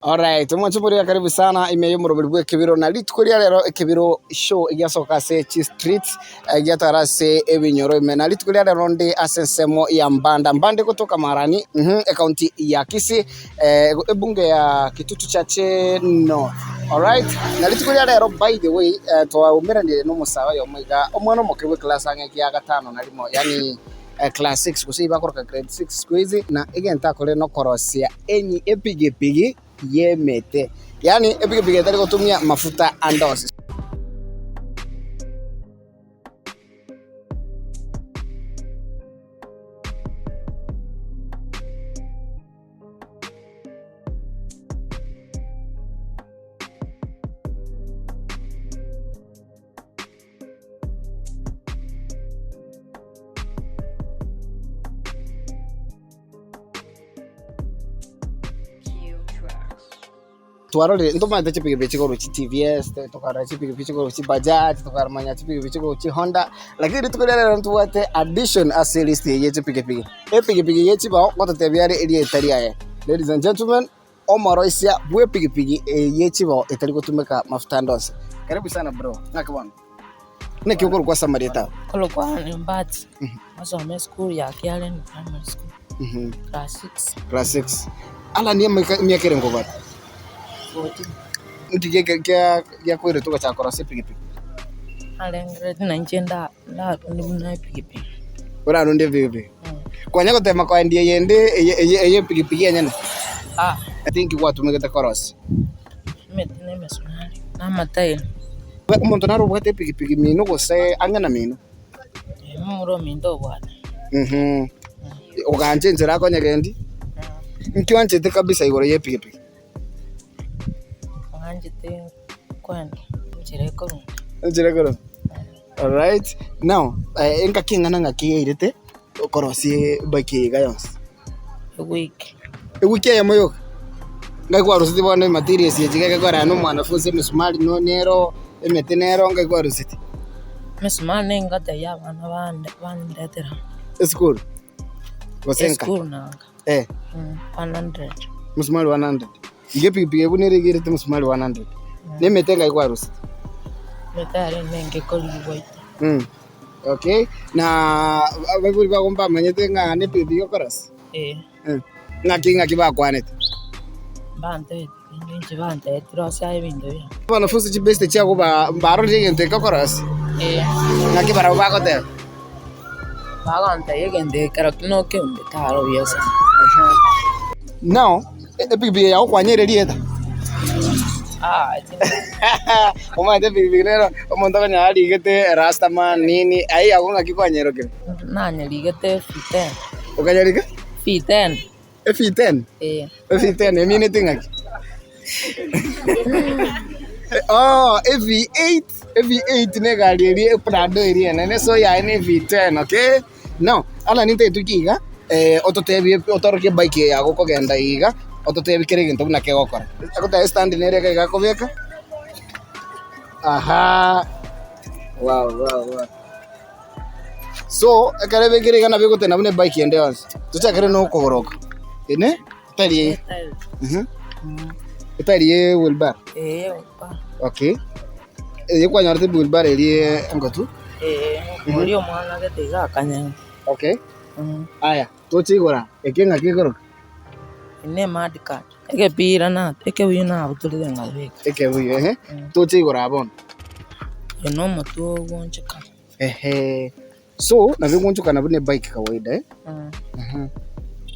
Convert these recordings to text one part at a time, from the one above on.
Alright, omwancho moria karibu sana ime y'omoroberi bw'ekebiro na rituko ria rero ekebiro show egiasoka ase chi streets eh, giatara ase ebinyoro ime na rituko ria rero ndi ase ensemo ya Mbanda Mbanda egotoka Marani mhm, ekaunti ya Kisii eh, ebunge ya Kitutu Chache North alright na rituko ria rero by the way eh, twaumeranire na omosae oyomo iga omwana omoke bwe class ang'e kia gatano na rimo yaani class 6 gose bakoroka grade 6 siku hizi na egento akore nokorosia enyi epigipigi y'emete yaani epigipigi etari gotumia mafuta ande onsi. Twarorire ntomanyete chipikipiki chikorwa chi TVS, tokarora chipikipiki chikorwa chi Bajaj, tokamanya chipikipiki chikorwa chi Honda, lakini rituko riria rero ntobwate addition ase elist eye ye chipikipiki. Epikipiki ye chibao ngototebia are erieta riaye. Ladies and gentlemen, omoroisia bw'epikipiki eye ye chibao etari gotumeka mafuta ande onsi. Karibu sana bro, ng'aki bono? Naki okorokwa ase amarieta ao? Nkorokwa Anne Mbati, nasoma esukuru ya Kiareni Primary School, class six. Class six. Alan emiaka emiaka ere nkobwate? 14. Nki geke kia giakoirete ogachaka korosia epikipiki? Narengereretie na inche nda ndarunde buna epikipiki. Orarunde epikipiki? Kwanya gotema koendia eyende eye eye eye epikipiki enyene? Ah. Ase inki gwatumegete korosia? Emete na emesumari, na amatairi. Omonto nare obwate epikipiki mino gose ang'e na mino? Ee, momura ominto obwate. Mh, ogancha enchera akonyegendi? Nki oanchete kabisa igoro ya epikipiki? Ng'anchete kwenda enchera ekorunda. Enchera ekorunda? Alright, now engaki eng'ana ng'aki yairete okorosia ebike eye iga yonsi? Ewiki. Ewiki eyemo yoka? Ngai kwarusetie bono ematerials echi iga ekero na omwanafunzi emesumari no nero, emete nero ngai kwarusetie? Emesumari na engata ya abana bande bandetera. Esukuru? Gose nka? Esukuru na nka. Eh. 100. Mosumari 100. Iga epikipiki eywo buna ere igerete mosumari 100. Na emete engai kwarusetie? Emete are emenge ekorigwa ite. Mm. Okay, na abaibori bago mbamanyete ng'a nepikipiki okorosia? Ee. Eh, Ng'aki ng'aki bakwanete? Mbantebeti kende inche bantebeti rosia ebinto biane. Abanafunzi chibeste chiago ba mbarorire egento eke okorosia? Ee. Ng'aki barabwo bagoteba? Bagontebia egento eke kero ki nokeunde taro buya sana. Now, epikipiki yago kwanyerire rieta? Ah, Omanyete epikipiki nero omonto okonyora arigete rastaman nini, aye yago ng'aki kwanyerokire? Nanyerigete V10. Okanyerika? V10. V10? Ee. V10 emineti ng'aki? Oh, V8, V8 na egari eria eprado eria enene so yaye ne V10 okay. Now, Alan nintagete toike iga, ototebie otorokie ebike eye yago okogenda iga, ototebie kera egento buna kegokora. Agoteba estand nere iga iga akobeka, ahaa, wow wow wow. So, ekero ebekire iga nabo egotenda buna ebike ende yonsi. Tochakere na okogoro oko, ene etari eye, mhm, etari ye wheelbarrow, Ee, wheelbarrow. okay. Eye kwanyorete wheelbarrow eria engotu. Ee, oria omwana gete iga akanyenya. Okay. Aya, toche igoro eke ng'aki ekoroka? Eye ne mud card, egepira na ekebuyu nabutorire nkabeka. Ekebuyu ehe, toche igoro aa bono. Oyo na omotwe ogoonchokana. Ehe, so nabo egoonchokana buna ebike kawaida eh.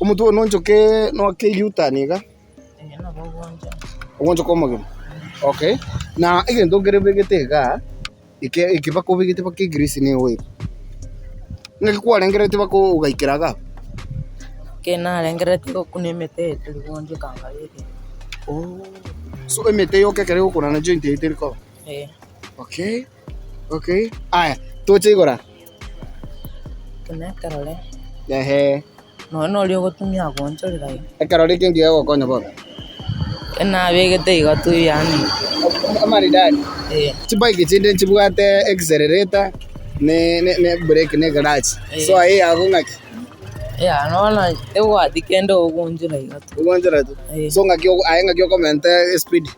Omotwe oyo noonchoke noake U-turn iga. Ee nabo ogoonchoka. Ogoonchoka omogima, okay. Na egento nkere obegete igaa. Eke eke bakobegete mpaka egirisi nigo ere. Naki kwarengereretie mpaka ogaikera iga abwo? Ekero narengereretie gokuna emete eye teri goonchoka nkabeka eye. Oh, so emete yoka ekero egokuna na joint eywo teri koba? Ee. Okay, okay. Aya, toche igoro aa. Eke na ekerore. Ehe. Nonya noria ogotumia goonchorera iga. Ekerore eke ngiya gokonya bono. Enabegete iga tu yaani. Amaridadi. Ee. Chibike chinde nchibwate accelerator ne ne ne brake ne clutch. So aye yago ng'aki? Yaya bono tebwati kende ogoonchora iga tu. Ogoonchora tu. Eh. So ng'aki ogo aye ng'aki okomenta espeed?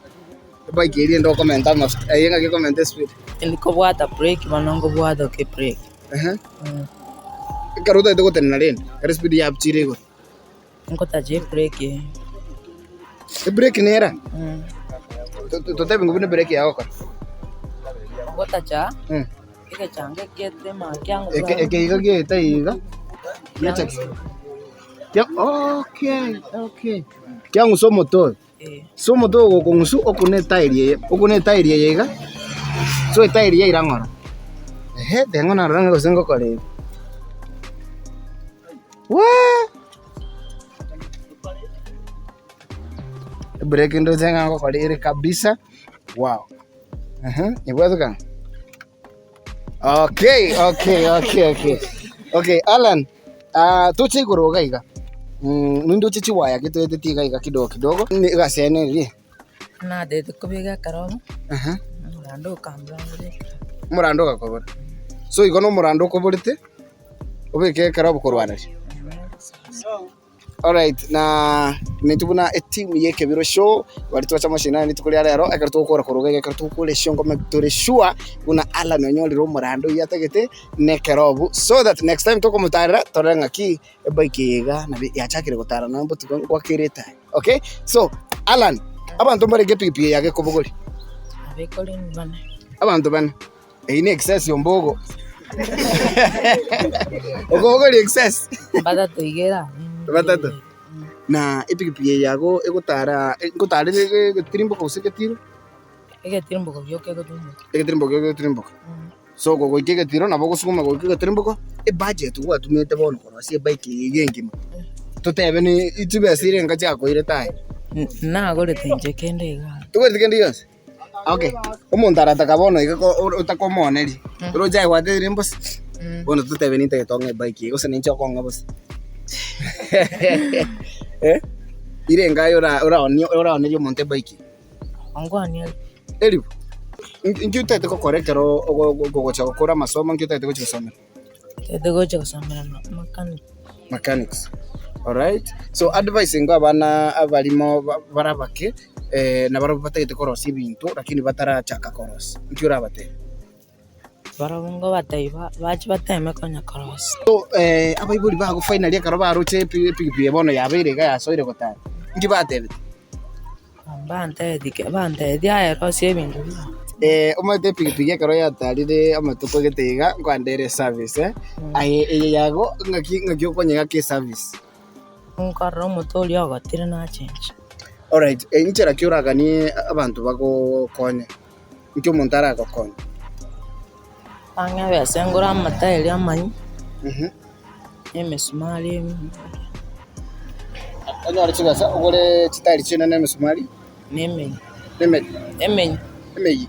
Ebike eria ende okomenta amafuta, aye ng'aki okomenta espeed? Tindi kobwata brake bono nkobwata oke brake. Ehe. Ekero otagete gotenena rende, ekero espeed yabuchire igoro. Nkotacha ebrake eye. Ebrake nera? Totebi ng'a buna ebrake yagokora. Ogotacha egechango ekiete makiango Eke eke iga gieta iga, giacha kia okay okay. Kiang'usa omote oyo. So omote oyo gokong'usu okune etairi eye, okune etairi eye iga, so etairi yaira ng'ora. Ehe, teng'o narora ng'a gose ngokora iga. Wee! Ebreki ndoche ng'a ngokora ere kabisa, wow! Ehe, ebwate. Okay, okay, okay, okay. Okay, Alan, ah, toche igoro iga iga. Nindoche chiwaya getoeteti iga iga kidogo kidogo. Ni egasi yaye neri. Natete kobeka ekerogo, Aha. omorando okambora ngore ekerogo. Omorando ogakobora. So igo na omorando okoborete, obeke ekerogo korwaneria. Alright, na intwe buna etimu ya Ekebiro Show, baria twacha amashinani rituko ria rero, ekero togokora korwa iga, ekero togokora eshongoma tore sure buna Allan onyorire omorando oyio atagete na ekerobu, so that next time tokomotarera torore ng'aki ebike eye iga nabo yachakire gotara nonya botuko ngoakere etaya, okay? So, Allan, abanto mbarenge epikipiki eye yagekobogoria? Abekori bane. Abanto bane. Eyio ne excess ombogo. Okobogoria excess. Batato iga erarenge. Batato? Na epikipiki eye yago egotara ngotara ere egetirimboka gose egetiro? Egetirimboka gioka egotumeka. Egetirimboka egotirimboka. So ogoika egetiro nabo ogosukuma goika egetirimboka, ebudget gwatumete bono korosia ebike eye iga engima, totebe ne chibesa erenga chiakoirete aye? Nagorete inche kende igaa. Togoreti kende gionsi? Okay, omonto arataka bono iga ko otakomooneria, oroche aye gwatebire mbosa, bono totebe nintagete ong'e ebike eye gose ninche okong'a bosa. Eh, irenga aye ora oraonie oraonerie omonto ebike eye? Ongwanie elfu. Elfu? Inki otagete gokora ekero ogo ogocha gokora amasomo inki otagete gochia gosomera? Ntagete gocha gosomera mechanic. Mechanics, alright. So advice ingo abana abarimo bare abake nabarabwo batagete korosia ebinto lakini batarachaka korosia, inki orabatebie? Barabwo nkobatebia bache bateme konya korosia. So abaibori bago finally ekero baroche epikipiki eye bono yabeire iga yasoire gotara, inki batebete? Mbantebi bantebi aye rosia ebinto biao. Omanyete epikipiki ekero yatarire amatuko gete iga nkoenda ere eservice eh, aye eye yago ng'aki ng'aki okonyegaka eservice? Nkorora omote oria ogotire nachencha. Alright, inchera ki oraganie abanto bagokonye? Inki omonto aragokonye? Bang'e ebesa ngore amataeri amanyi, na emesumari ime. Onyore chibesa ogore chitairi chinene na emesumari. Na emenyi. Emenyi? Emenyi. Emeyi.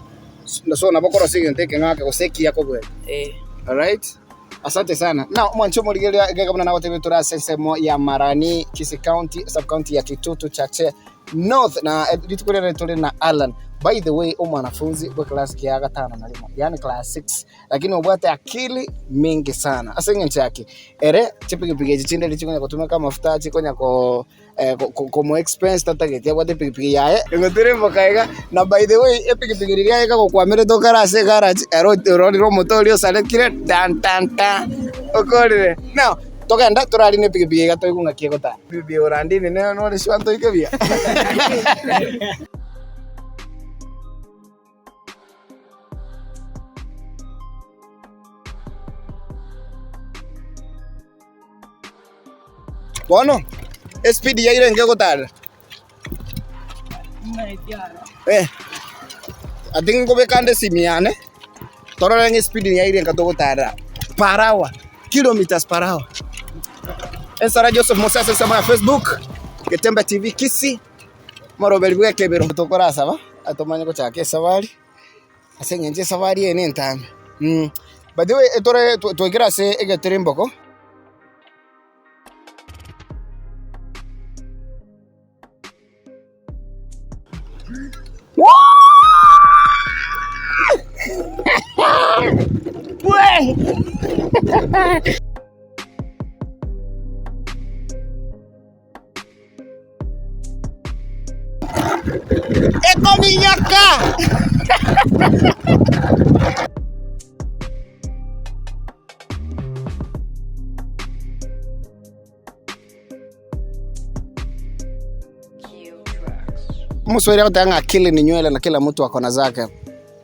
So nabo okorosia egento ekeng'ake gose ekiya kobua. Eh. Alright, asante sana. Now mwanche omorigereria iga buna nagotebia tore ase ensemo ya Marani, Kisii County, sub county ya Kitutu Chache North na rituko riarero tore na Allan. By the way omwanafunzi bwe class kia gatano na rimo, yaani class six. Lakini obwate akili mingi sana. Ase eng'encho yaki, ere chipikipiki echi chinde riria chikonya gotumeka amafuta, chikonya ko komo expense tatageti abwate epikipiki yaye, egotirimboka iga, na by the way epikipiki riria aye kagokwamerete okare ase egarage, ere ororire omote oria osarekire tan tan tan, okorire. Now, togende torarine epikipiki iga toigwe ng'aki egotara. Epikipiki orandini nere nore sure ntoike buya. Bono espeed yaire enke egotarera. Eh, I think nkobeka ande esimi yane, torore ng'a espeed yaire enka togotarera per hour, kilometers per hour. Ensara Joseph Mose ase ensemo ya Facebook, Getembe TV Kisii. Omoroberi bw'ekebero tokorasaba atomanye gochaka esabari, ase eng'encho esabari eye nentambe. By the way etore twaikire ase egetirimboko. Ekominyoka! Omoswahili agoteba ng'a akili ni nywele na kila mtu ako na zake.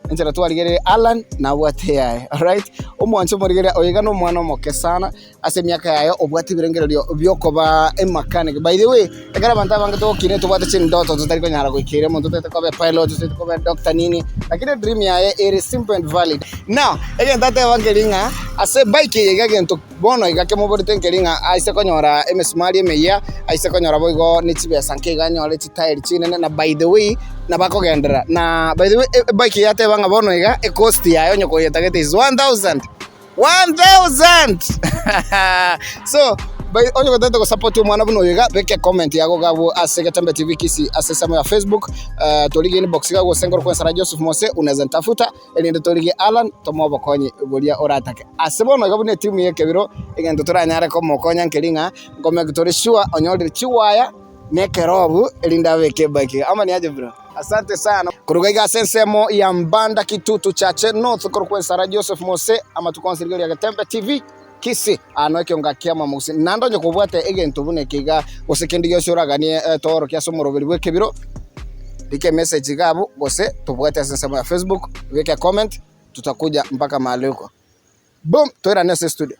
Enchera twarigereire Allan nabwate eyaye alright. Omwancho omorigereria oyo iga nomwana omoke sana ase emiaka yaye obwate ebirengererio biokoba emechanic. By the way, ekero abanto abange togokina tobwate chindoto totari konyara goikeria omonto otagete koba epilot, otagete koba edoctor nini, lakini edream yaye ere simple and valid. Now, egento ateba nkeri ng'a ase ebike eye iga egento Bono iga kemoborete nkeri ng'a aise konyora emesumari emeyia, aise konyora boigo ne chibesa nke iga anyore chitairi chinene, na by the way nabakogenderera. Na by the way ebike eye yateba ng'a bono iga ecost yaye onye koyetagete is 1000, 1000! So by onye gotagete gosupport omwana buna oyo iga, beka ecomment yago iga abwo ase Getembe TV Kisii ase ensemo ya Facebook, torigie inbox iga gose nkorokwa Ensara Joseph Mose unaweza nitafuta. erinde torigie Alan tomoe obokonyi boria oratake. Ase bono iga buna etimu y'ekebiro, egento toranyare komokonya nkeri ng'a nkomeki tore sure onyorire chiwaya na ekerobu erinde abeke ebike iga. Ama niaje bro? Asante sana. Koruga iga ase ensemo ya Mbanda Kitutu Chache North korokwa Ensara Joseph Mose amatuko onsi rigerio ria Getembe TV Kisii aa ekionga kia Mwamogusi. Naende onye kobwate egento buna eke iga gose kende gionsi oraganie toorokie ase omoroberi bw'ekebiro, rika emessage iga abwo gose tobwate ase ensemo ya Facebook, beka ecomment tutakuja mpaka mahali uko. Boom! Toirane ase estudio.